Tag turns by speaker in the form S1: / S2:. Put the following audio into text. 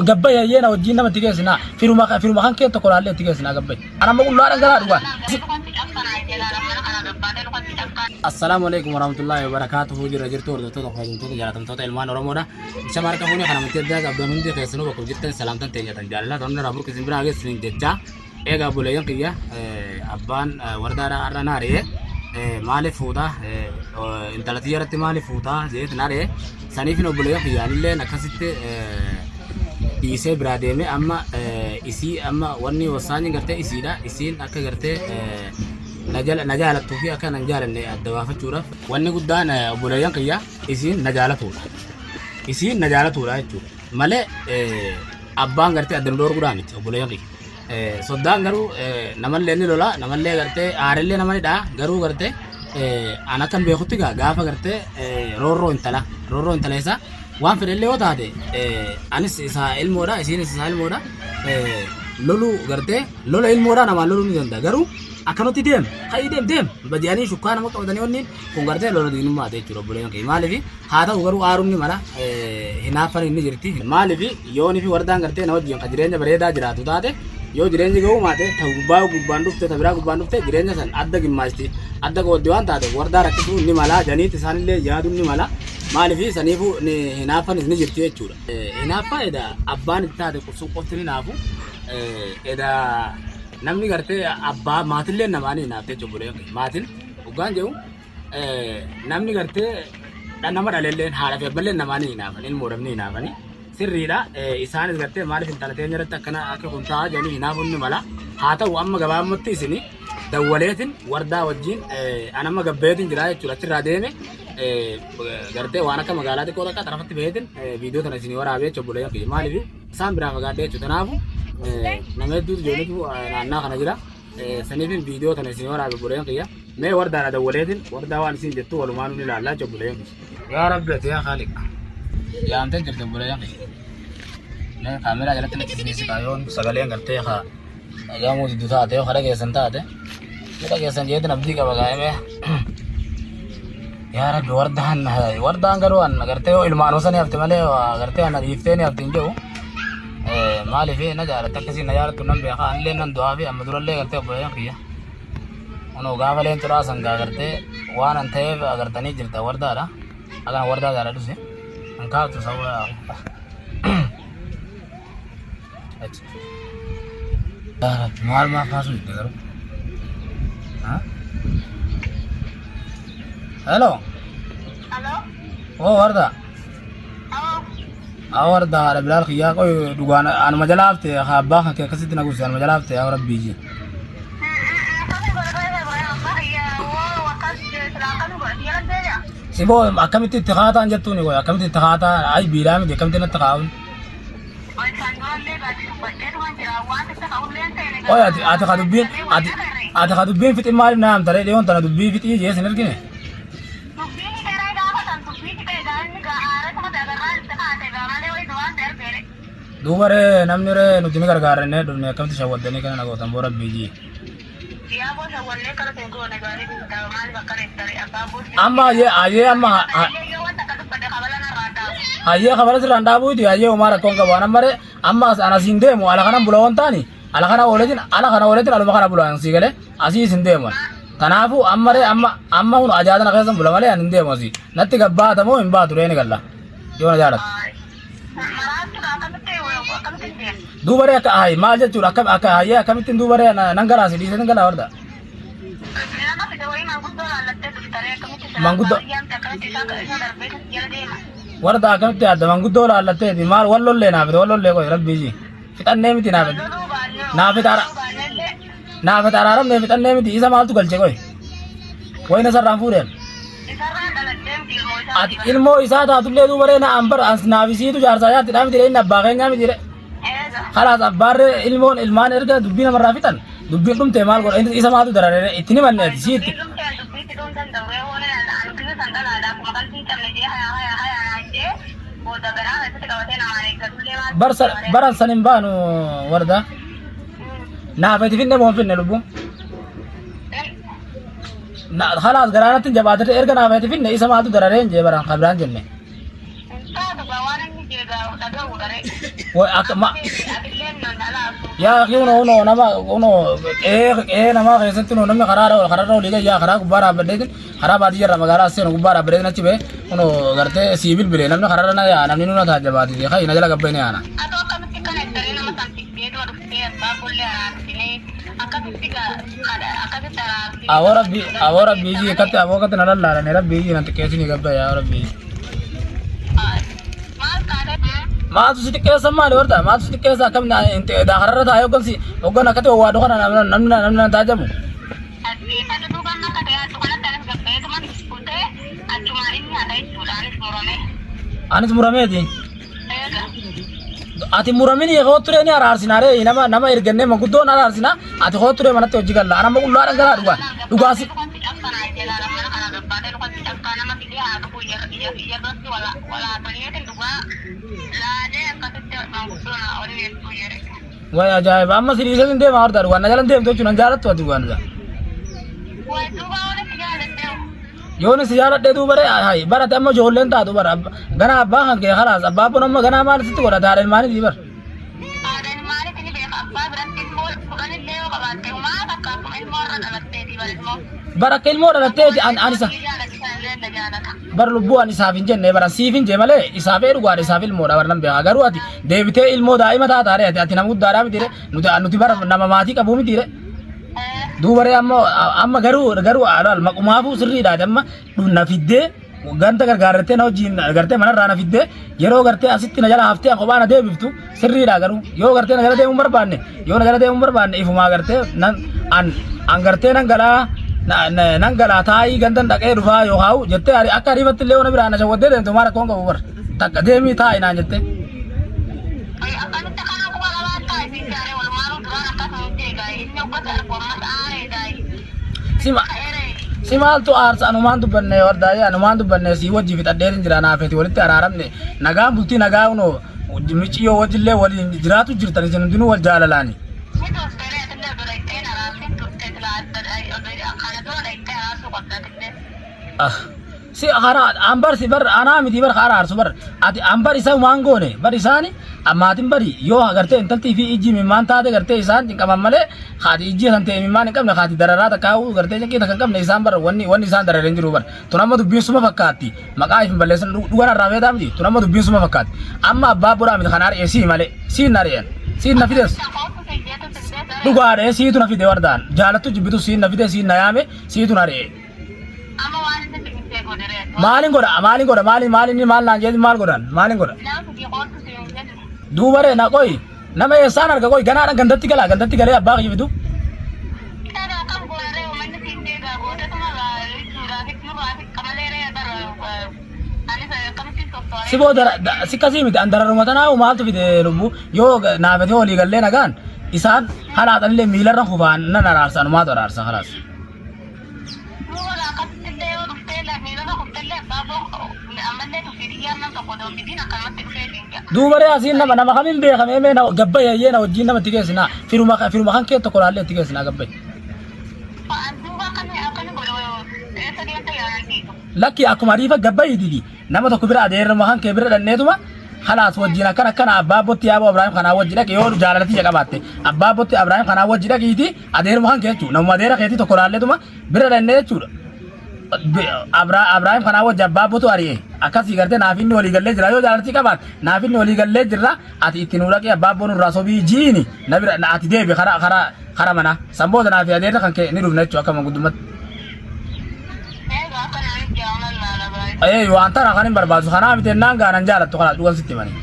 S1: Gabbay hayyee na wajjin nama itti geessinaa. Firuma firuma kan kee tokko laallee itti geessinaa gabbay. Ana amma qullaadhaan galaa dhugaa. Assalaamu alaikum warahmatullahi wabarakatuhu jira jirtu hordoftoota kabajamtoota jaalatamtoota ilmaan Oromoodha. Isa marka fuunee kana amantii addaa qabdan hundi keessanuu bakka jirtan salaamtan teenyatan jaalala ta'uun irraa burqisin biraa geessin jechaa. Egaa obboleeyyan kiyya abbaan wardaadha har'a na ari'e maaliif fuutaa intala tiyya irratti maaliif fuutaa jeet na ari'e saniifin obboleeyyan kiyya anilleen akkasitti dhiisee biraa deeme amma isii amma wanni wassaanyi gartee isiidha isiin akka gartee na jaalattuu fi akka nan jaalanne adda baafachuudhaaf wanni guddaan obboleeyyan kiyya isiin na jaalatuudha isiin na jaalatuudha jechuudha malee abbaan gartee adda nu dhoorguudhaa miti obboleeyyan kiyya. Soddaan garuu namallee ni lola namallee gartee aarellee nama ni dha'a garuu gartee an akkan beekutti gaa gaafa gartee roorroo intala roorroo intala isaa waan fedhellee yoo taate anis isaa ilmoodha isiinis isaa ilmoodha loluu gartee lola ilmoodha namaan loluu ni danda'a garuu akkanatti deem ka'ii deem deem badi'anii shukkaa nama qabatanii wanniin kun gartee lola diinummaa ta'e jechuudha obboleeyyan kiyya maaliif Haa ta'u garuu aaruun ni mala. Hinaaffan inni jirti. Maaliif yoonii fi wardaan gartee na wajjin kan jireenya bareedaa jiraatu taate yoo jireenyi ga'uu maate ta gubbaa gubbaan dhufte ta biraa gubbaan dhufte jireenya san adda gimmaashti adda qooddi waan taate wardaa rakkisuu ni mala janiitti isaanillee yaaduun ni mala. Maaliif saniifuu hinaaffanis ni jirti jechuudha. Hinaaffaa eda abbaan itti taate sun qofti ni naafu. Eda namni gartee abbaa maatillee namaa ni hinaafte jechuudha. Maatiin dhugaan jedhu namni gartee nama dhalelleen haadha fi abballeen namaa ni hinaafan ilmoodhaaf ni hinaafani sirriidha isaanis gartee maaliif intala teenya irratti akkana akka kun ta'a jedhanii hinaafuun ni mala haa ta'u amma gabaabumatti isini dawwaleetin wardaa wajjin an amma gabbeetin jira jechuudha achirraa deeme gartee waan akka magaalaa xiqqoo takka xarafatti baheetin viidiyoo tana isinii waraabee jechuudha obboleeyyan kiyya maaliif isaan biraa fagaadhee jechuudha tanaafu nama hedduutu ijoolleetu naannaa kana jira. Saniifin viidiyoo tana isin waraabe obboleeyyan kiyya. Mee wardaadha dawwaleetin wardaa waan isin jettu walumaanuu ni ilaallaa jechuudha obboleeyyan kiyya. Yaa Rabbi ati yaa Khaaliq. Yaamtee jirti obboleeyyan kiyya. Mee kaameraa jalatti natti isin siqaa yoon sagaleen gartee haa dhagahamuu diddu taate yoo dhageessan taate. Ni dhageessan jeetin abdii qaba gaa'imee. Yaa Rabbi wardaan wardaan garuu an gartee yoo ilmaan osanii hafte malee gartee ana dhiiftee ni hafte hin jedhu. Maaliif na jaalatte akkasiin na jaalattu nan beeka anillee nan du'aa fi amma durallee gartee obboleeyyan kiyya. Kunoo gaafa leen turaa sangaa gartee waan an ta'eef agartanii jirta wardaadha. Akana wardaa jaaladhus. An kaaftu sababa. Yaa Rabbi maal maa kaasuu didde garuu. Hello.
S2: Hello?
S1: Oo warda.
S2: Oh,
S1: Haa warda haadha bilaal kiyyaa qoy dhugaan anuma jalaa hafte haa abbaa kan kee akkasitti na gurse anuma jalaa hafte yaa rabbii jee. Siboo akkamitti itti kaataan jettuuni qoy akkamitti itti kaataa ay biilaa miti akkamitti natti kaa'uun. Qoy ati ati ka dubbiin ati ati ka dubbiin fixin maaliif na yaamta ree dhiyoon tana dubbii fixii jee sin ergine. Duuba ree namni ree nuti ni gargaarrennee dhufne akkamitti shawwaddanii kana na gootan boo rabbii jii. Amma hayyee hayyee amma hayyee kabala sirraan dhaabuuti hayyee homaa rakkoon qabu an amma ree amma as an asiin deemu ala kanan bula waan taani ala kana ooletin ala kana ooletin aluma kana bula an sii galee asii isin deemu an. Kanaafuu amma ree amma amma kun ajaa'ina keessan bula malee an hin deemu asii natti gabbaata moo hin baatu ree ni galla yoo na jaalatte. Duuba ree akka hayi maal jechuudha akka akka hayyee akkamittiin duuba ree nan galaa si dhiisee nan galaa warda. Manguddoo warda akkamitti yaadda manguddoo laallatteeti maal wal lollee naafite wal lollee qoy rabbii ji fixannee miti naafite naafite ara naafite araaramnee fixannee miti isa maaltu galche qoy wayna sarraan fuudheen. Ati ilmoo isaa taatullee duuba ree na ambar as naaf isiitu jaarsaa jaarti dhaa miti ree inni abbaa keenyaa miti ree. Kalaas abbaarree ilmoon ilmaan erga dubbii namarraa fixan dubbiin dhumte maal godha inni isa maaltu darare ree itti ni manne ati siitti. Barsa baran san hin baanu warda. Naaf itti finne moo hin finne lubbuu. Na khalaas garaa natti hin jabaatete erga naaf ati finne isa maaltu dararee hin jee baraan kabiraan jenne. Way akka ma yaa akhi uno uno nama uno qe'ee qe'ee namaa keessatti uno namni karaa kararra olii gad yaa karaa gubbaa dhaabbadheetin karaa baadiyyaa irraa magaalaa as seenu gubbaa dhaabbadheetin achi ba'e uno gartee sii bilbile namni kararra na yaa namni nuna taajjabaati kai na jala gabbayne yaana.
S2: Atoo akkamitti kana itti nama san fiddeetuma dhuftee abbaa qollee araarsinee akkasitti akkasitti araarsinee.
S1: Aboo rabbii aboo rabbii jii akkatti aboo akkatti na lallaalani rabbii jii na xiqqeessinii gabba yaa rabbii.
S2: Maal taatee?
S1: Maaltu si xiqqeessa maali warda maaltu si xiqqeessa akkam kararra taa'ee hoggansi hoggan akkatti wawwaadhu kana namni namni na taajabu.
S2: Dhaggeeffadhu duuba amma akka ta'e kanatti anis gabbeetuma kutee achumaan inni haadha jechuudha anis murame.
S1: Anis murameeti.
S2: Eega.
S1: Ati muramini koo turee ni araarsina ree nama nama ergannee manguddoon araarsina ati koo turee manatti hojii galla anamma qullaadhaan galaa dhugaa dhugaa si
S2: Lukatti cabsanaa jedhaa mana kana gabbaatee lukatti cabsaa nama fidee haa dhufu iyya irratti walaataniitiin dhugaa laalee akkasitti manguddoon onneessu jedhe.
S1: Way ajaa'iba amma si dhiisee sin deema hordaa dhugaa na jalan deemtu jechuun nan jaalattu ati dhugaa nuta.
S2: Way duuba walitti jaalatteewu.
S1: Yoon si jaaladhee duuba ree hay barate amma ijoolleen taatu bara ganaa abbaa kan kee kalaas abbaa kun amma ganaa maal sitti godha haadha ilmaanitii bar.
S2: Haadha ilmaaniiti ni beeka abbaa biratti ilmoo kudhanillee yoo qabaatte humaa takka akkuma ilmoo irra dhalatteeti bar ilmoo.
S1: Bara akka ilmoo dhalatteeti an an isa
S2: Jaalata illee na jaalata.
S1: Bar lubbuu an isaaf hin jenne bara siif hin jee malee isaaf ee dhugaadha isaaf ilmoodha bar nan beeka garuu ati deebitee ilmoo daa'ima taataare ati ati nama guddaadhaa miti re nuti nuti bara nama maatii qabuu miti re duuba ree amma amma garuu garuu alaal maqumaafuu sirriidha amma na fiddee ganta gargaarrattee na wajjin gartee manarraa na fiddee yeroo gartee asitti na jala haftee an kophaa na deebiftu sirriidha garuu yoo gartee na jala deemuu hin barbaanne yoo na jala deemuu hin barbaanne ifumaa gartee nan an an gartee nan galaa nan galaa taa'ii gandan dhaqee dhufaa yookaan jettee akka ariifatti illee na biraa na shawwaddee deemtu maa rakkoon qabu bar takka deemii taa'i naan jettee.
S2: Akkamitti kana quba lamaan taa'e siin jaaree walumaanuu duraan akkasuma eegaa inni uffata argu ammas aaree daa'i.
S1: Si maaltu aarsa anumaan dubbanne wardaa'ee anumaan dubbanne si wajji fixadheetin jira naafeeti walitti araaramne nagaan bultii nagaa unoo miciyyoo wajjillee waliin jiraatu jirtan isin hundinuu wal jaalalaani.
S2: Ni turtere atillee odoo dhaqxeen araarsin turte silaa kana dura dhaqxee araarsuu qabda atillee.
S1: Ah, si karaa an bar si bar anaa miti bar ka araarsu bar ati an bar isa waan goone bar isaani ammaatin bari yoo gartee intaltii fi ijji mimmaan taate gartee isaan cinqaman malee haati ijji san ta'e mimmaan hin qabne haati dararaa takkaa'uu gartee cinqii takka hin qabne isaan bar wanni wanni isaan darareen jiru bar tun amma dubbiin suma fakkaatti maqaa if hin balleessan dhugan irraa feetaa miti tun amma dubbiin suma fakkaatti amma abbaa boraa miti kan ari'e sii malee siin na ari'an siin na fides dhugaadha siitu na fide wardaan jaalattu jibbitu siin na fide siin na yaame siitu na ari'e.
S2: Amma waan inni siqisee godhere.
S1: Maalin godha maalin godha maalin maalin maal naan jedhin maal godhan maalin godha.
S2: Nama fidii qoortu si hin jenne.
S1: Duuba ree na qoyi nama eessaan arga qoyi ganaadhaan gandatti galaa gandatti galee abbaa kiyya fidu.
S2: Kana akkam goonaree uummanni siin deegaa gootatuma jechuudhaafis nurraafis qamalee ree bara anis akkamittiin sosso'ee.
S1: Si booda si kasii miti an dararuma tanaa maaltu fide lubbuu yoo naafatee walii gallee nagaan isaan halaaxanillee miilarra kufaan nan araarsa anumaatu araarsa halaas.
S2: Duuba akkasitti illee yoo dhuftee miilarra kuftellee abbaa boo ammallee tuffii xiyyaan nam tokko odoo hin fidiin akkanumatti dhufee siin jedha.
S1: Duuba ree asiin nama nama kamiin beekamee mee gabba yayyee na wajjin nama itti geessinaa firuma firuma kan kee tokko laallee itti geessinaa gabba.
S2: Duuba akkamii akkamii godhu eessa deemta yaalantiitu.
S1: Lakki akkuma ariifa gabba hididi nama tokko bira adeeruma kan kee bira dhanneetuma halaas wajjin akkana akkana abbaa botti yaaboo Ibraahim kanaa wajji dhaqi yoo jaalalatti ija qabaatte abbaa botti Ibraahim kanaa wajji dhaqiiti adeeruma kan kee jechuudha namuma adeera keetii tokko laalleetuma bira dhannee jechuudha. Ibraahim kanaa wajji abbaa botu ari'e akkasii gartee naaf inni walii gallee jira yoo jaalalatti qabaatte naaf inni walii gallee jirra ati itti nuu dhaqi abbaa boonu irraa sobii jiini na bira ati deebi kara kara kara mana san booda naaf adeerra kan kee ni dhufna jechuudha akka manguddumatti.
S2: Egaa akka naan jaalan laala baay'ee.
S1: Ee waan tana kan hin barbaachisu kanaa miti ennaan gaanan jaalattu kanaas dhugan sitti himanii.